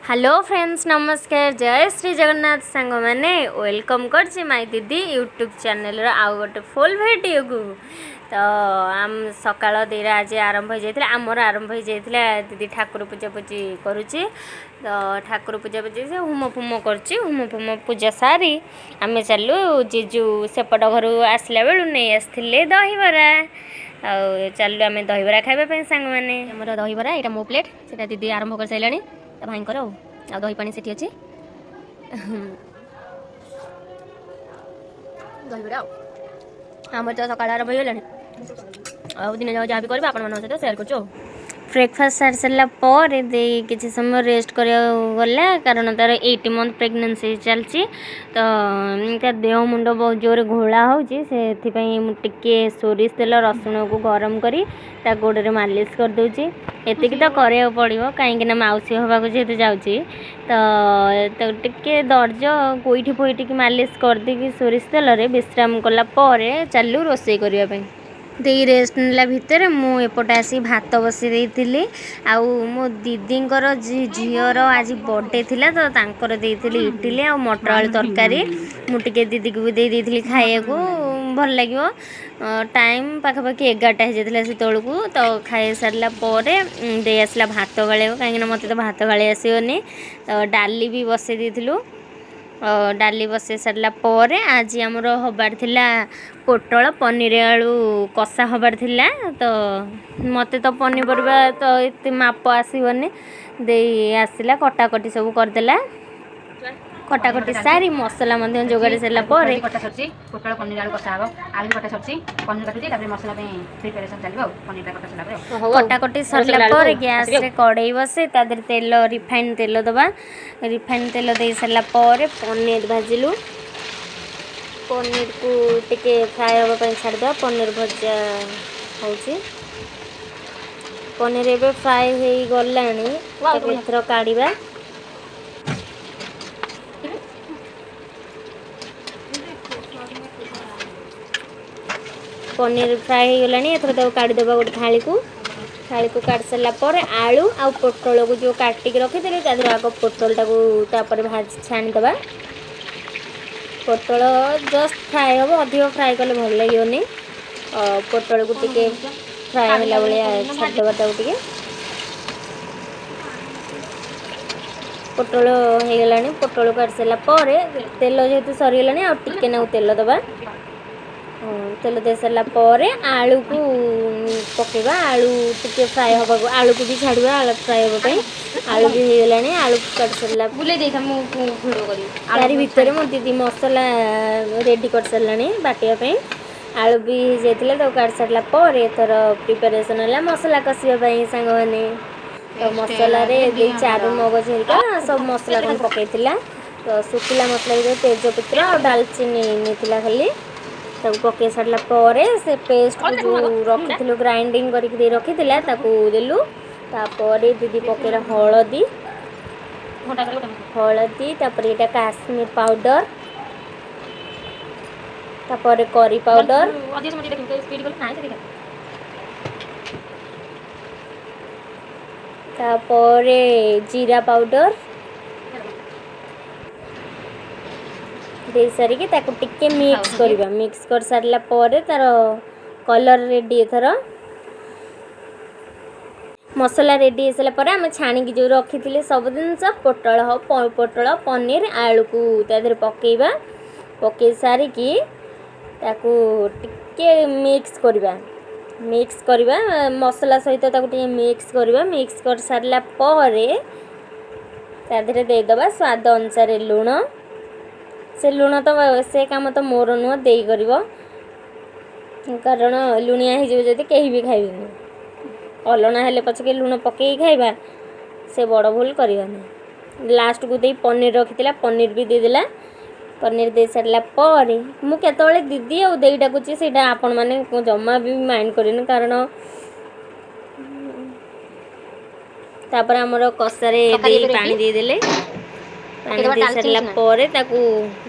Hello friends, ନମସ୍କାର, ଜୟ ଶ୍ରୀ ଜଗନ୍ନାଥ। ସାଙ୍ଗମାନେ, welcome କରୁଛି ମାଇ ଦିଦି ୟୁଟ୍ୟୁବ୍ ଚ୍ୟାନେଲ୍ର ଆଉ ଗୋଟେ ଫୁଲ୍ ଭିଡ଼ିଓକୁ। ତ ଆମ ସକାଳ 2ଟା ଆଜି ଆରମ୍ଭ ହେଇଯାଇଥିଲା, ଆମର ଆରମ୍ଭ ହେଇଯାଇଥିଲା। ଦିଦି ଠାକୁର ପୂଜା ପୂଜି କରୁଛି। ତ ଠାକୁର ପୂଜା ପୂଜି, ସେ ହୁମ ଫୁମ କରୁଛି। ହୁମ ଫୁମ ପୂଜା ସାରି ଆମେ ଚାଲୁ। ଜିଜୁ ସେପଟ ଘରୁ ଆସିଲା ବେଳୁ ନେଇ ଆସିଥିଲେ ଦହିବରା। ଆଉ ଚାଲୁ ଆମେ ଦହିବରା ଖାଇବା ପାଇଁ ସାଙ୍ଗମାନେ। ଆମର ଦହିବରା, ଏଇଟା ମୋ ପ୍ଲେଟ୍, ସେଇଟା ଦିଦି ଆରମ୍ଭ କରିସାରିଲାଣି ତା ଭାଇଙ୍କର। ଆଉ ଦହି ପାଣି ସେଠି ଅଛି। ଦହିବରା ଆଉ ଆମର ତ ସକାଳ ଆରମ୍ଭ ହେଇଗଲାଣି। ଆଉ ଦିନ ଯାକ ଯାହା ବି କରିବେ, ଆପଣମାନଙ୍କ ସହିତ ସେୟାର କରୁଛୁ। ଆଉ ବ୍ରେକଫାଷ୍ଟ ସାରି ସାରିଲା ପରେ ଦେଇ କିଛି ସମୟ ରେଷ୍ଟ କରିବାକୁ ଗଲା, କାରଣ ତାର 8 ମନ୍ଥ ପ୍ରେଗନେନ୍ସି ଚାଲିଛି। ତ ତା ଦେହ ମୁଣ୍ଡ ବହୁତ ଜୋରରେ ଘୋଳା ହେଉଛି। ସେଥିପାଇଁ ମୁଁ ଟିକେ ସୋରିଷ ତେଲ ରସୁଣକୁ ଗରମ କରି ତା ଗୋଡ଼ରେ ମାଲିସ କରିଦେଉଛି। ଏତିକି ତ କରିବାକୁ ପଡ଼ିବ, କାହିଁକିନା ମାଉସୀ ହେବାକୁ ଯେହେତୁ ଯାଉଛି। ତ ତାକୁ ଟିକେ ଦରଜ ଗୋଇଠି ଫୋଇଠିକି ମାଲିସ କରିଦେଇକି ସୋରିଷ ତେଲରେ ବିଶ୍ରାମ କଲା ପରେ ଚାଲୁ ରୋଷେଇ କରିବା ପାଇଁ। ଦେଇ ରେଷ୍ଟ ନେଲା ଭିତରେ ମୁଁ ଏପଟେ ଆସି ଭାତ ବସେଇ ଦେଇଥିଲି। ଆଉ ମୋ ଦିଦିଙ୍କର ଝିଅର ଆଜି ବର୍ଥଡ଼େ ଥିଲା, ତ ତାଙ୍କର ଦେଇଥିଲି ଇଟିଲି ଆଉ ମଟର ଆଳୁ ତରକାରୀ। ମୁଁ ଟିକେ ଦିଦିକୁ ବି ଦେଇ ଦେଇଥିଲି ଖାଇବାକୁ, ଭଲ ଲାଗିବ। ଟାଇମ୍ ପାଖାପାଖି 11ଟା ହେଇଯାଇଥିଲା ସେତେବେଳକୁ। ତ ଖାଇ ସାରିଲା ପରେ ଦେଇ ଆସିଲା ଭାତ ଗାଳିବାକୁ, କାହିଁକିନା ମୋତେ ତ ଭାତ ଗାଳି ଆସିବନି। ତ ଡାଲି ବି ବସେଇ ଦେଇଥିଲୁ। ଡାଲି ବସେଇ ସାରିଲା ପରେ ଆଜି ଆମର ହେବାର ଥିଲା ପୋଟଳ ପନିର ଆଳୁ କଷା ହେବାର ଥିଲା। ତ ମୋତେ ତ ପନିପରିବା ତ ଏତେ ମାପ ଆସିବନି। ଦେଇ ଆସିଲା, କଟାକଟି ସବୁ କରିଦେଲା। କଟାକଟି ସାରି ମସଲା ମଧ୍ୟ ଯୋଗାଡ଼ି ସାରିଲା ପରେ କଟା ସରିଛି, ପୋଟଳ ପନିର ଆଳୁ କଷା ହବ। ଆଳୁ କଟା ସରିଛି, ପନିର କାଟୁଛି, ତାପରେ ମସଲା ପାଇଁ ପ୍ରିପାରେସନ୍ ଚାଲିବ। ଆଉ ପନିରଟା କଟା ସରିଲା ପରେ କଟାକଟି ସରିଲା ପରେ ଗ୍ୟାସରେ କଡ଼େଇ ବସେ, ତା ଦେହରେ ତେଲ, ରିଫାଇନ୍ ତେଲ ଦେବା। ରିଫାଇନ୍ ତେଲ ଦେଇ ସାରିଲା ପରେ ପନିର ଭାଜିଲୁ। ପନିରକୁ ଟିକେ ଫ୍ରାଏ ହେବା ପାଇଁ ଛାଡ଼ିଦେବା। ପନିର ଭଜା ହେଉଛି। ପନିର ଏବେ ଫ୍ରାଏ ହେଇଗଲାଣି, ତାକୁ ଏଥର କାଢ଼ିବା। ପନିର ଫ୍ରାଏ ହେଇଗଲାଣି, ଏଥର ତାକୁ କାଢ଼ିଦେବା ଗୋଟେ ଥାଳିକୁ। ଥାଳିକୁ କାଢ଼ି ସାରିଲା ପରେ ଆଳୁ ଆଉ ପୋଟଳକୁ ଯେଉଁ କାଟିକି ରଖିଥିଲି, ତା ଦେହରେ ଆଗ ପୋଟଳଟାକୁ ତାପରେ ଭାଜି ଛାଣିଦେବା। ପୋଟଳ ଜଷ୍ଟ ଫ୍ରାଏ ହେବ, ଅଧିକ ଫ୍ରାଏ କଲେ ଭଲ ଲାଗିବନି। ପୋଟଳକୁ ଟିକେ ଫ୍ରାଏ ହେଲା ଭଳିଆ ଛାଡ଼ିଦେବା ତାକୁ ଟିକେ। ପୋଟଳ ହେଇଗଲାଣି। ପୋଟଳ କାଟି ସାରିଲା ପରେ ତେଲ ଯେହେତୁ ସରିଗଲାଣି, ଆଉ ଟିକେ ନାକୁ ତେଲ ଦେବା। ତେଲ ଦେଇ ସାରିଲା ପରେ ଆଳୁକୁ ପକାଇବା। ଆଳୁ ଟିକେ ଫ୍ରାଏ ହେବାକୁ, ଆଳୁକୁ ବି ଛାଡ଼ିବା ଆଳୁ ଫ୍ରାଏ ହେବା ପାଇଁ। ଆଳୁ ବି ହେଇଗଲାଣି। ଆଳୁ କାଟି ସାରିଲା ବୁଲେଇ ଦେଇଥା, ମୁଁ ଭିଡ଼ିଓ କରିବି। ତାରି ଭିତରେ ମୋ ଦିଦି ମସଲା ରେଡ଼ି କରିସାରିଲାଣି ବାଟିବା ପାଇଁ। ଆଳୁ ବି ହେଇଯାଇଥିଲା, ତାକୁ କାଟି ସାରିଲା ପରେ ଏଥର ପ୍ରିପାରେସନ୍ ହେଲା ମସଲା କଷିବା ପାଇଁ ସାଙ୍ଗମାନେ। ତ ମସଲାରେ ଦେଇ ଚାରୁ ମଗଜ ହେରିକା ସବୁ ମସଲା କ'ଣ ପକାଇଥିଲା। ତ ଶୁଖିଲା ମସଲା ଭିତରେ ତେଜପତ୍ର ଆଉ ଡାଲଚିନି ନେଇଥିଲା ଖାଲି। ତାକୁ ପକାଇ ସାରିଲା ପରେ ସେ ପେଷ୍ଟକୁ ଯେଉଁ ରଖିଥିଲୁ, ଗ୍ରାଇଣ୍ଡିଙ୍ଗ କରିକି ଦେଇ ରଖିଥିଲା, ତାକୁ ଦେଲୁ। ତାପରେ ଦିଦି ପକାଇଲା ହଳଦୀ। ହଳଦୀ, ତାପରେ ଏଇଟା କାଶ୍ମୀର ପାଉଡ଼ର, ତାପରେ କରି ପାଉଡ଼ର, ତାପରେ ଜିରା ପାଉଡ଼ର ଦେଇ ସାରିକି ତାକୁ ଟିକେ ମିକ୍ସ କରିବା। ମିକ୍ସ କରିସାରିଲା ପରେ ତାର କଲର୍ ରେଡ଼ି। ଏଥର ମସଲା ରେଡ଼ି ହେଇସାରିଲା ପରେ ଆମେ ଛାଣିକି ଯେଉଁ ରଖିଥିଲେ ସବୁ ଜିନିଷ, ପୋଟଳ ହଉ, ପୋଟଳ, ପନିର, ଆଳୁକୁ ତା ଦେହରେ ପକାଇବା। ପକାଇ ସାରିକି ତାକୁ ଟିକେ ମିକ୍ସ କରିବା। ମିକ୍ସ କରିବା ମସଲା ସହିତ, ତାକୁ ଟିକେ ମିକ୍ସ କରିବା। ମିକ୍ସ କରିସାରିଲା ପରେ ତା ଦେହରେ ଦେଇଦେବା ସ୍ୱାଦ ଅନୁସାରେ ଲୁଣ। ସେ ଲୁଣ ତ ସେ କାମ ତ ମୋର ନୁହଁ, ଦେଇ କରିବ, କାରଣ ଲୁଣିଆ ହେଇଯିବ ଯଦି କେହି ବି ଖାଇବେନି। ଅଲଣା ହେଲେ ପଛକେ ଲୁଣ ପକେଇକି ଖାଇବା, ସେ ବଡ଼ ଭୁଲ କରିବାନି। ଲାଷ୍ଟକୁ ଦେଇ ପନିର ରଖିଥିଲା, ପନିର ବି ଦେଇଦେଲା। ପନିର ଦେଇ ସାରିଲା ପରେ ମୁଁ କେତେବେଳେ ଦିଦି ଆଉ ଦେଇ ଡାକୁଛି, ସେଇଟା ଆପଣମାନେ ଜମା ବି ମାଇଣ୍ଡ କରିବେନି, କାରଣ ତାପରେ ଆମର କଷାରେ ଦେଇ ପାଣି ଦେଇଦେଲେ। ପାଣି ଦେଇ ସାରିଲା ପରେ ତାକୁ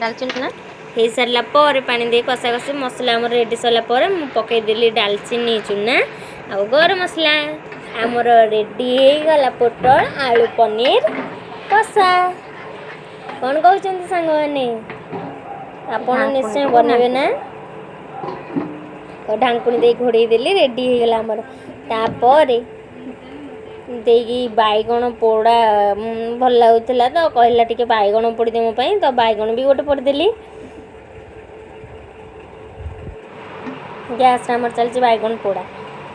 ଡାଲଚିନି ଚୁନା ହେଇସାରିଲା ପରେ ପାଣି ଦେଇ କଷା କଷି ମସଲା ଆମର ରେଡ଼ି ସରିଲା ପରେ ମୁଁ ପକାଇଦେଲି ଡାଲଚିନି ଚୁନା ଆଉ ଗରମ ମସଲା। ଆମର ରେଡ଼ି ହେଇଗଲା ପୋଟଳ ଆଳୁ ପନିର। କଷା। କ'ଣ କହୁଛନ୍ତି ସାଙ୍ଗମାନେ? ଆପଣ ନିଶ୍ଚୟ ବନେଇବେ ନା? ତ ଢାଙ୍କୁଣୀ ଦେଇ ଘୋଡ଼େଇ ଦେଲି, ରେଡ଼ି ହେଇଗଲା ଆମର। ତାପରେ ଦେଇକି ବାଇଗଣ ପୋଡ଼ା ଭଲ ଲାଗୁଥିଲା ତ କହିଲା ଟିକେ ବାଇଗଣ ପୋଡ଼ିଦେ ମୋ ପାଇଁ। ତ ବାଇଗଣ ବି ଗୋଟେ ପୋଡ଼ିଦେଲି। ଗ୍ୟାସ୍ରେ ଆମର ଚାଲିଛି ବାଇଗଣ ପୋଡ଼ା।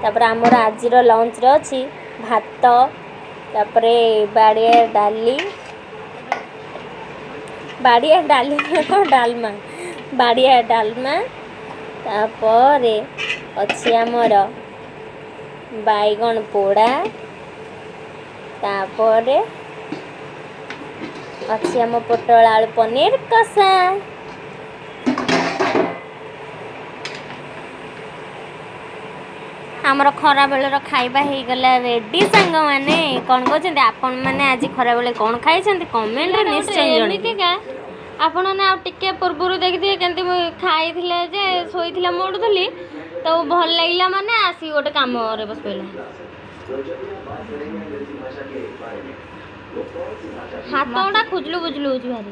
ତାପରେ ଆମର ଆଜିର ଲଞ୍ଚରେ ଅଛି ଭାତ, ତାପରେ ବାଡ଼ିଆ ଡାଲି, ବାଡ଼ିଆ ଡାଲି ନୁହେଁ, ଡାଲମା, ବାଡ଼ିଆ ଡାଲମା। ତାପରେ ଅଛି ଆମର ବାଇଗଣ ପୋଡ଼ା। ତାପରେ ଅଛି ଆମ ପୋଟଳ ଆଳୁ ପନିର କଷା। ଆମର ଖରାବେଳର ଖାଇବା ହେଇଗଲା ରେଡ଼ି। ସାଙ୍ଗମାନେ, କ'ଣ କହୁଛନ୍ତି ଆପଣମାନେ? ଆଜି ଖରାବେଳେ କ'ଣ ଖାଇଛନ୍ତି, କମେଣ୍ଟରେ ନିଶ୍ଚୟ ଜଣେଇବେ। ଏମିତିକା ଆପଣମାନେ ଆଉ ଟିକେ ପୂର୍ବରୁ ଦେଖିଥିବେ କେମିତି ମୁଁ ଖାଇଥିଲେ ଯେ ଶୋଇଥିଲା, ମୁଁ ଉଠୁଥିଲି ତ ଭଲ ଲାଗିଲା, ମାନେ ଆସିକି ଗୋଟେ କାମରେ ବସି ପଇଲା। ହାତ ଗୁଡ଼ା ଖୁଜଲୁ ବୁଜଲୁ ହଉଛି ଭାରି।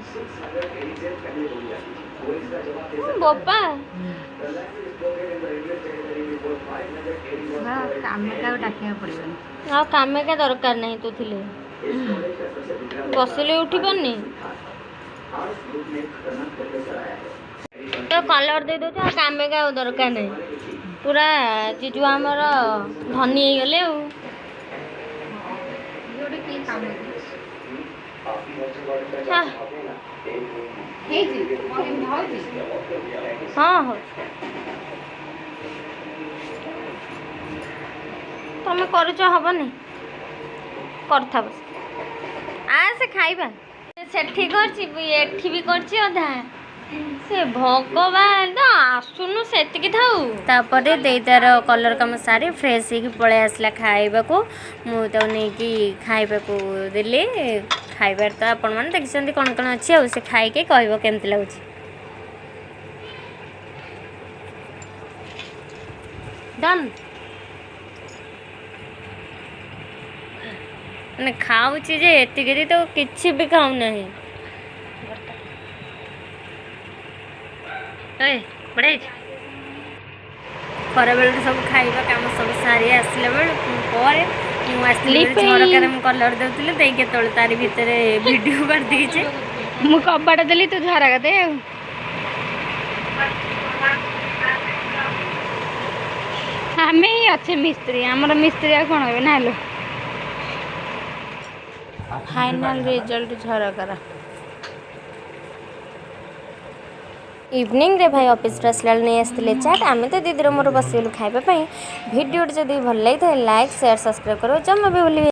ବୋପା। କାମେ କାହାକୁ ଡାକିବାକୁ ପଡ଼ିବନି। ଆଉ କାମେକା ଦରକାର ନାହିଁ, ତୁ ଥିଲେ ବସିଲେ ଉଠି ପାରୁନି ତ କଲର୍ ଦେଇ ଦେଉଛୁ। ଆଉ କାମେକା ଆଉ ଦରକାର ନାହିଁ। ପୁରା ଜିଜୁ ଆମର ଧନୀ ହେଇଗଲେ ଆଉ। ଗୋଟେ କି କାମ ହଁ। ହେଇଛି? ଏମିତି ହଉଛି? ହଁ, ହଉଛି। ତମେ କରୁଛ, ହବନି? କରୁଥା ବସି। ଆସେ ଖାଇବା। ସେଠି କରିଛି ବି, ଏଠି ବି କରିଛି ଅଧା। ସେ ଭଗବାନ ତ ଆସୁନୁ, ସେତିକି ଥାଉ। ତାପରେ ଦେଇ ତାର କଲର୍ କାମ ସାରି ଫ୍ରେଶ୍ ହେଇକି ପଳେଇ ଆସିଲା ଖାଇବାକୁ। ମୁଁ ତାକୁ ନେଇକି ଖାଇବାକୁ ଦେଲି। ଖାଇବାରେ ତ ଆପଣମାନେ ଦେଖିଛନ୍ତି କ'ଣ କ'ଣ ଅଛି। ଆଉ ସେ ଖାଇକି କହିବ କେମିତି ଲାଗୁଛି। ଡନ୍। ମାନେ ଖାଉଛି ଯେ ଏତିକି ତ କିଛି ବି ଖାଉନାହିଁ। ଏ ବଢ଼ିଆ ହେଇଛି। ଖରାବେଳରୁ ସବୁ ଖାଇବା କାମ ସବୁ ସାରି ଆସିଲା ବେଳକୁ ପରେ ମୁଁ ଆସିଥିଲି ଲିପେଇ। ଝରକାରେ ମୁଁ କଲର୍ ଦେଉଥିଲି। ଦେଇ କେତେବେଳେ ତାରି ଭିତରେ ଭିଡ଼ିଓ କରିଦେଇଛି। ମୁଁ କବାଟ ଦେଲି, ତୁ ଝରକା ଦେ ଆଉ। ଆମେ ହିଁ ଅଛେ ମିସ୍ତ୍ରୀ, ଆମର ମିସ୍ତ୍ରୀ ଆଉ କ'ଣ ହେବେ ନା ହେଲୋ। ଫାଇନାଲ ରେଜଲ୍ଟ ଝରକାର। ଇଭିନିଂରେ ଭାଇ ଅଫିସରୁ ଆସିଲା ବେଳେ ନେଇ ଆସିଥିଲେ ଚାଟ୍। ଆମେ ତ ଦିଦିର ମୋର ବସିଗଲୁ ଖାଇବା ପାଇଁ। ଭିଡ଼ିଓଟି ଯଦି ଭଲ ଲାଗିଥାଏ, ଲାଇକ୍, ସେୟାର, ସବସ୍କ୍ରାଇବ୍ କରିବ ଜମା ବି ଭୁଲିବେ